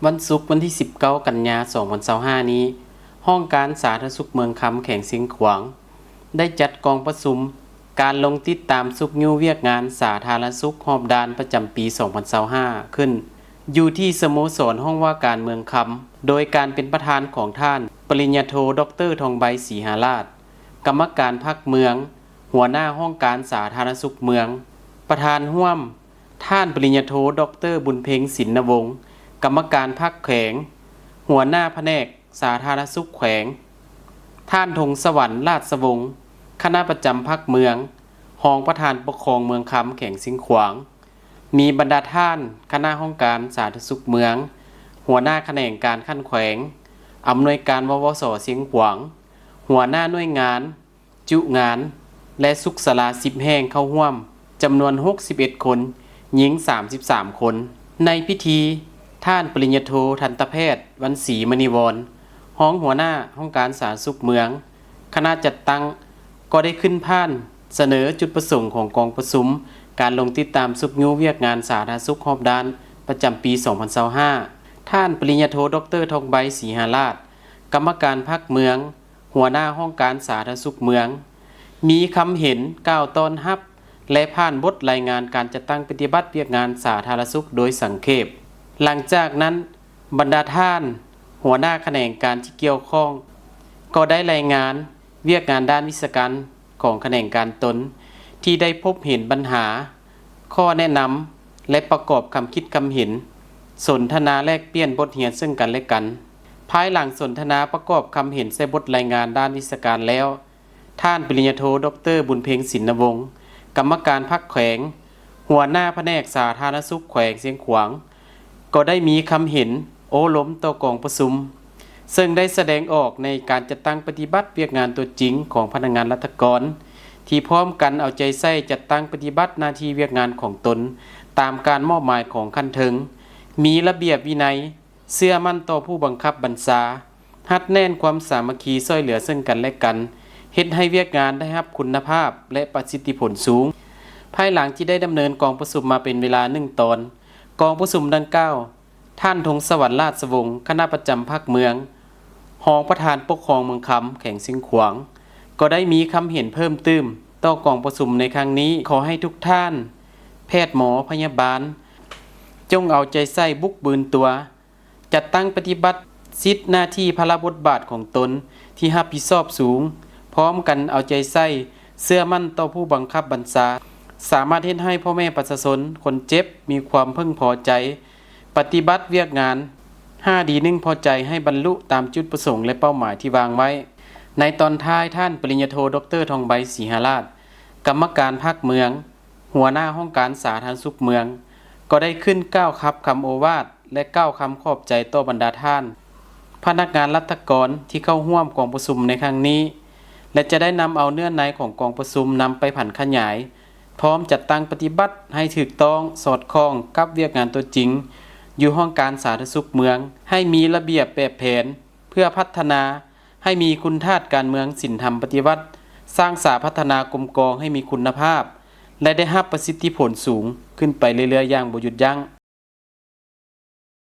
ວັນສຸກ ວັນທີສິບເກົ້າ ກັນຍາ ສອງພັນຊາວຫ້ານີ້, ຫ້ອງການສາທາລະນະສຸກເມືອງຄຳ ແຂວງຊຽງຂວາງ ໄດ້ຈັດກອງປະຊຸມການລົງຕິດຕາມຊຸກຍູ້ວຽກງານສາທາລະນະສຸກຮອບດ້ານປະຈຳປີ ສອງພັນຊາວຫ້າ ຂຶ້ນ ຢູ່ທີ່ສະໂມສອນຫ້ອງວ່າການເມືອງຄຳ ໂດຍການເປັນປະທານຂອງທ່ານ ປະລິນຍາໂທ ດອກເຕີ ທອງໃບ ສີຫາລາດ ກຳມະການພັກເມືອງ, ຫົວໜ້າຫ້ອງການສາທາລະນະສຸກເມືອງ, ປະທານຮ່ວມ ທ່ານ ປະລິນຍາໂທ ດອກເຕີ ບຸນເພັງ ສິນນະວົງ ກຳມະການພັກແຂວງ, ຫົວໜ້າພະແນກສາທາລະນະສຸກແຂວງ, ທ່ານ ທົງສະຫວັນ ລາດສະວົງ ຄະນະປະຈຳພັກເມືອງ, ຮອງປະທານປົກຄອງເມືອງຄຳ ແຂວງຊຽງຂວາງ, ມີບັນດາທ່ານຄະນະຫ້ອງການສາທາລະນະສຸກເມືອງ, ຫົວໜ້າຂະແໜງການຂັ້ນແຂວງ, ອຳນວຍການ ວວສ ຊຽງຂວາງ, ຫົວໜ້າໜ່ວຍງານ, ຈຸງານ ແລະ ສຸກສາລາສິບແຫ່ງເຂົ້າຮ່ວມ ຈຳນວນຫົກສິບເອັດຄົນ, ຍິງສາມສິບສາມຄົນ. ໃນພິທີ, ທ່ານ ປະລິນຍາໂທ ທັນຕະແພດ ວັນສີ ມະນີວອນ ຮອງຫົວໜ້າຫ້ອງການສາທາລະນະສຸກເມືອງ, ຄະນະຈັດຕັ້ງ ກໍໄດ້ຂຶ້ນຜ່ານສະເໜີຈຸດປະສົງຂອງກອງປະຊຸມການລົງຕິດຕາມຊຸກຍູ້ວຽກງານສາທາລະນະສຸກຮອບດ້ານປະຈຳປີ ສອງພັນຊາວຫ້າ. ທ່ານ ປະລິນຍາໂທ ດອກເຕີ ທອງໃບ ສີຫາລາດ ກຳມະການພັກເມືອງ, ຫົວໜ້າຫ້ອງການສາທາລະນະສຸກເມືອງ ມີຄຳເຫັນກ່າວຕ້ອນຮັບ ແລະ ຜ່ານບົດລາຍງານການຈັດຕັ້ງປະຕິບັດວຽກງານສາທາລະນະສຸກໂດຍສັງເຂບ. ຫຼັງຈາກນັ້ນ, ບັນດາທ່ານຫົວໜ້າຂະແໜງການທີ່ກ່ຽວຂ້ອງ ກໍໄດ້ລາຍງານວຽກງານດ້ານວິຊາການຂອງຂະແໜງການຕົນ ທີ່ໄດ້ພົບເຫັນບັນຫາ, ຂໍ້ແນະນຳ ແລະ ປະກອບຄຳຄິດຄຳເຫັນ, ສົນທະນາແລກປ່ຽນບົດຮຽນເຊິ່ງກັນແລະກັນ. ພາຍຫຼັງສົນທະນາປະກອບຄຳເຫັນໃສ່ບົດລາຍງານດ້ານວິຊາການແລ້ວ, ທ່ານ ປະລິນຍາໂທ ດອກເຕີ ບຸນເພັງ ສິນນະວົງ ກຳມະການພັກແຂວງ, ຫົວໜ້າພະແນກສາທາລະນະສຸກແຂວງຊຽງຂວາງ ກໍໄດ້ມີຄຳເຫັນໂອ້ລົມຕໍ່ກອງປະຊຸມ, ເຊິ່ງໄດ້ສະແດງອອກໃນການຈັດຕັ້ງປະຕິບັດວຽກງານຕົວຈິງຂອງພະນັກງານລັດຖະກອນ ທີ່ພ້ອມກັນເອົາໃຈໃສ່ຈັດຕັ້ງປະຕິບັດໜ້າທີ່ວຽກງານຂອງຕົນຕາມການມອບໝາຍຂອງຂັ້ນເທິງ, ມີລະບຽບວິໄນ, ເຊື່ອໝັ້ນຕໍ່ຜູ້ບັງຄັບບັນຊາ, ຮັດແໜ້ນຄວາມສາມັກຄີຊ່ວຍເຫຼືອເຊິ່ງກັນແລະກັນ, ເຮັດໃຫ້ວຽກງານໄດ້ຮັບຄຸນນະພາບ ແລະ ປະສິດທິຜົນສູງ. ພາຍຫຼັງທີ່ໄດ້ດຳເນີນກອງປະຊຸມມາເປັນເວລາໜຶ່ງຕອນ, ກອງປະຊຸມດັ່ງກ່າວ, ທ່ານ ທົງສະຫວັນ ລາດສະວົງ ຄະນະປະຈຳພັກເມືອງ, ຮອງປະທານປົກຄອງເມືອງຄຳ ແຂວງຊຽງຂວາງ ກໍໄດ້ມີຄຳເຫັນເພີ່ມຕື່ມຕໍ່ກອງປະຊຸມໃນຄັ້ງນີ້. ຂໍໃຫ້ທຸກທ່ານ, ແພດໝໍພະຍາບານ, ຈົ່ງເອົາໃຈໃສ່ບຸກບືນຕົວ, ຈັດຕັ້ງປະຕິບັດສິດໜ້າທີ່ພາລະບົດບາດຂອງຕົນທີ່ຮັບຜິດຊອບສູງ, ພ້ອມກັນເອົາໃຈໃສ່, ເຊື່ອໝັ້ນຕໍ່ຜູ້ບັງຄັບບັນຊາ, ສາມາດເຮັດໃຫ້ພໍ່ແມ່ປະຊາຊົນຄົນເຈັບມີຄວາມເພິ່ງພໍໃຈ, ປະຕິບັດວຽກງານຫ້າດີໜຶ່ງພໍໃຈໃຫ້ບັນລຸຕາມຈຸດປະສົງ ແລະ ເປົ້າໝາຍທີ່ວາງໄວ້. ໃນຕອນທ້າຍ, ທ່ານ ປະລິນຍາໂທ ດອກເຕີ ທອງໃບ ສີຫາລາດ ກຳມະການພັກເມືອງ, ຫົວໜ້າຫ້ອງການສາທາລະນະສຸກເມືອງ ກໍໄດ້ຂຶ້ນກ່າວຂັບຄຳໂອວາດ ແລະ ກ່າວຄຳຂອບໃຈຕໍ່ບັນດາທ່ານພະນັກງານລັດຖະກອນທີ່ເຂົ້າຮ່ວມກອງປະຊຸມໃນຄັ້ງນີ້ ແລະ ຈະໄດ້ນຳເອົາເນື້ອໃນຂອງກອງປະຊຸມນຳໄປຜັນຂະຫຍາຍ ພ້ອມຈັດຕັ້ງປະຕິບັດໃຫ້ຖືກຕ້ອງສອດຄ່ອງກັບວຽກງານຕົວຈິງຢູ່ຫ້ອງການສາທາລະນະສຸກເມືອງ ໃຫ້ມີລະບຽບແບບແຜນເພື່ອພັດທະນາ ໃຫ້ມີຄຸນທາດການເມືອງ, ສິນທຳປະຕິວັດ, ສ້າງສາພັດທະນາກົມກອງໃຫ້ມີຄຸນນະພາບ ແລະ ໄດ້ຮັບປະສິດທິຜົນສູງຂຶ້ນໄປເລື້ອຍໆຢ່າງບໍ່ຢຸດຢັ້ງ.